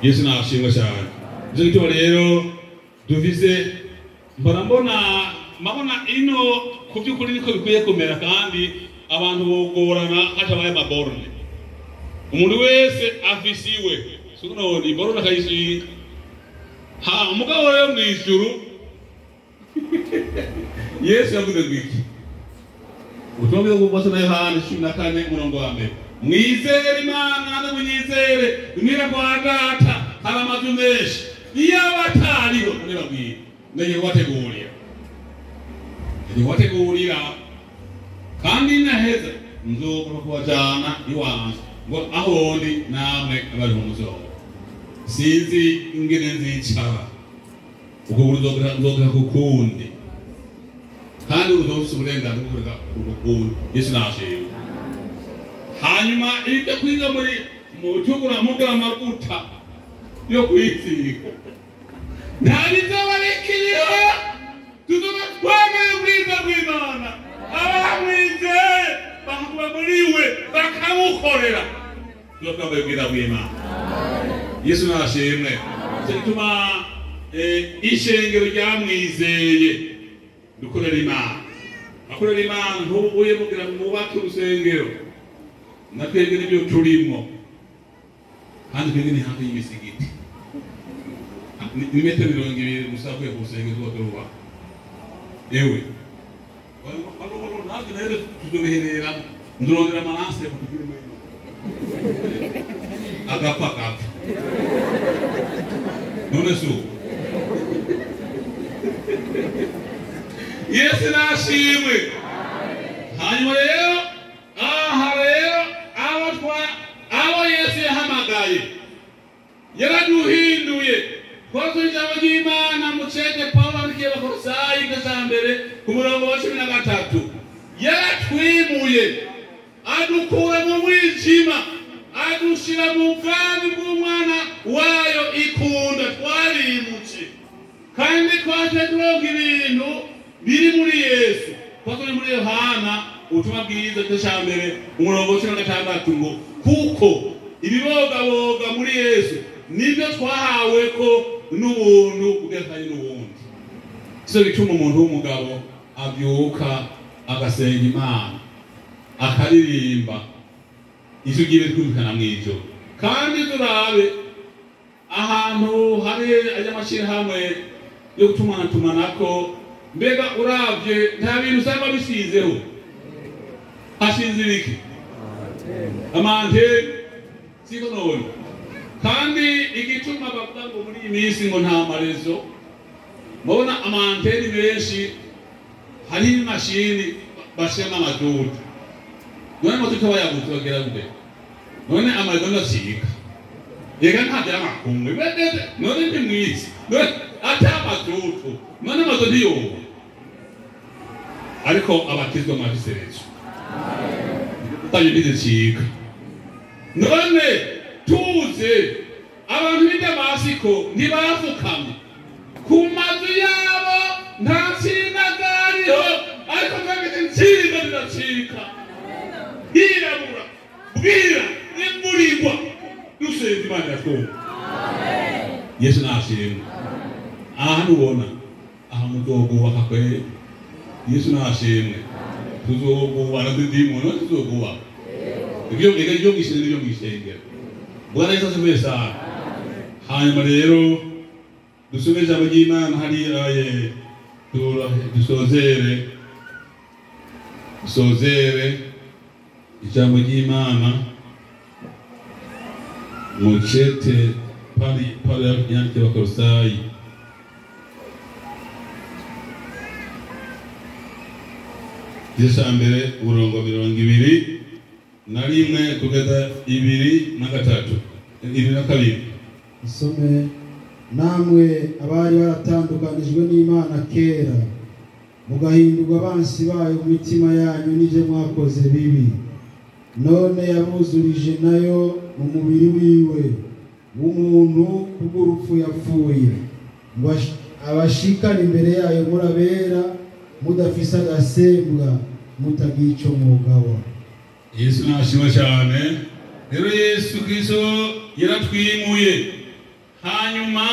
Yesu nashimwe cyane. Nicyo gituma rero dufise mbona mbona ino ku by'ukuri niko bikwiye kumera, kandi abantu bogorana hatabaye amaborne. Umuntu wese afise iwe suno ni borne akayishinga. Ha umugabo rero mu ijuru Yesu yavuze ngo iki? Ubutumwa bwiza bw'Ubutumwa na Yohana 14 umurongo wa mbere. Mwizere Imana n'umunyizere, mwira kwa Data hari amazu menshi. Iyo abatariho nibabwira ndagiye kubategurira. Ndagiye kubategurira kandi naheza nzokora kubajana iwanje ngo aho ndi namwe abariho muzoba. Sinzi ingene nzicara ubwo nzogera kukundi kandi uzofise uburenganzira bwo kureka ukundi. Yesu nashimwe. Hanyuma ibyo kwiga muri mu cyugura mugura amavuta yo kwisiga nta bizoba bikiriho, tuzoba twambaye ubwiza bw'Imana. Abamwizeye bakakuba muri we bakamukorera, tuzoba twambaye ubwiza bw'Imana. Yesu nashimwe. Nicyo gituma ishengero ryamwizeye dukorera Imana. Akorera Imana ntubuye mugira mwubake urusengero, na twebwe nibyo turimo, kandi twebwe ni hafi y'imisigiti, ni metero 20 gusa uvuye ku rusengero tuba turubaka. Ewe natwe rero tuzobihereramo, ndurondera amaranse kutugire mwino agapfa agapfa. None si uko Yesu nashimwe. Hanyuma rero aha rero abo Yesu yahamagaye yaraduhinduye. Twasomye ijambo ry'Imana mu cete Pawulo yandikiye Abakolosayi igice ca mbere ku murongo wa 13. Yaratwimuye adukura mu mwijima adushira mu bwami bw'umwana wayo ikunda. Twarimutse kandi twaje turonka ibintu biri muri Yesu. Twasomye muri Yohana ubutumwa bwiza igice ca mbere umurongo wa 16 ngo kuko ibibogaboga muri Yesu nibyo twahawe ko n'ubuntu ugereranye n'ubundi. Icyo gituma umuntu w'umugabo abyuka agasenga Imana akaririmba ijwi ryiwe rikumvikana mw'ijoro. Kandi turabe ahantu hari ay'amashyirahamwe yo gutumanatumanako, mbega uravye nta bintu usanga bisizeho. Hashinze ibiki? Amantene siko none. Kandi igituma bavuga ngo muri iyi minsi ngo nta marezo, mubona amantene benshi hari imashini bashiramo amadudu. None amadudu bayaguze bagera gute? None amarezo ndacika yega nta by'amakungu none ntimwizi none ata amadudu none amazu ntiyoba. Ariko abatizwa amabiserezo tayo ntizicika. None tuze abantu b'i Damasiko ntibafukamye ku mazu yabo, nta nsinga zariho, ariko twageze insinga ziracika, hirabura bwira imvura igwa, dusenga Imana iratwumva. Yesu nashimwe. Aha ntubona aha muzogubaka kweri. Yesu nashimwe. Tuzogubana ndimo no tuzogubaka ibyo ibyo mwishengero ibyo mwishengero. Bwana Yesu asifiwe sana. Hanyuma rero dusome ijambo ry'Imana hariya dusozere ijambo ry'Imana mu cete Paulo yandikiye Abakolosayi. Igice ca mbere umurongo 21 kugeza 23 22. Isome. Namwe abari baratandukanijwe n'Imana kera mugahindurwa abansi bayo mu mitima yanyu n'ivyo mwakoze bibi, none yabuzurije nayo mu mubiri wiwe w'umuntu kubw'urupfu yapfuye, ngo abashikane imbere yayo murabera mudafise agasembwa mutagira ico mwugaba. Yesu nashimwe cyane. Rero Yesu Kristo yaratwimuye Hanyuma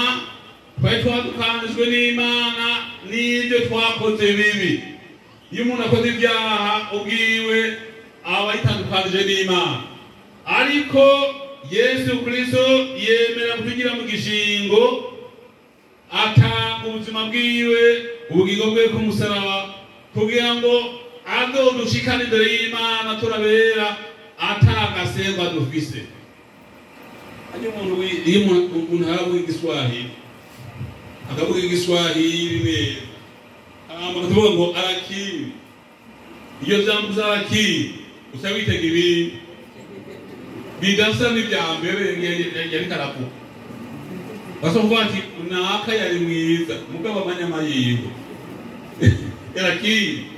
twari twadukanijwe n'Imana n'ibyo twakoze bibi. Iyo umuntu akoze ibyaha ubwiwe aba yitandukanije n'Imana, ariko Yesu Kristo yemera kutugira mu gishingo, atanga ubuzima bwiwe, ubugingo bwe ku musaraba, kugira ngo azodushikane imbere y'Imana turabera atagasemba dufise. Iyo umuntu aravuga Igiswahili, akavuga Igiswahili neza, hama tuvuga ngo arakiri, iyo jambo arakiri uca witega ibindi bidasa n'ibya mbere yariko aravuga. Basa kuvuga ati naka yari mwiza mugabo amanyama yiwe arakiri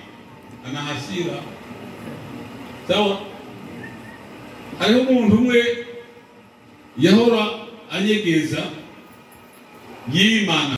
anahasira. Sawa, hariho umuntu umwe yahora anyegeza yimana.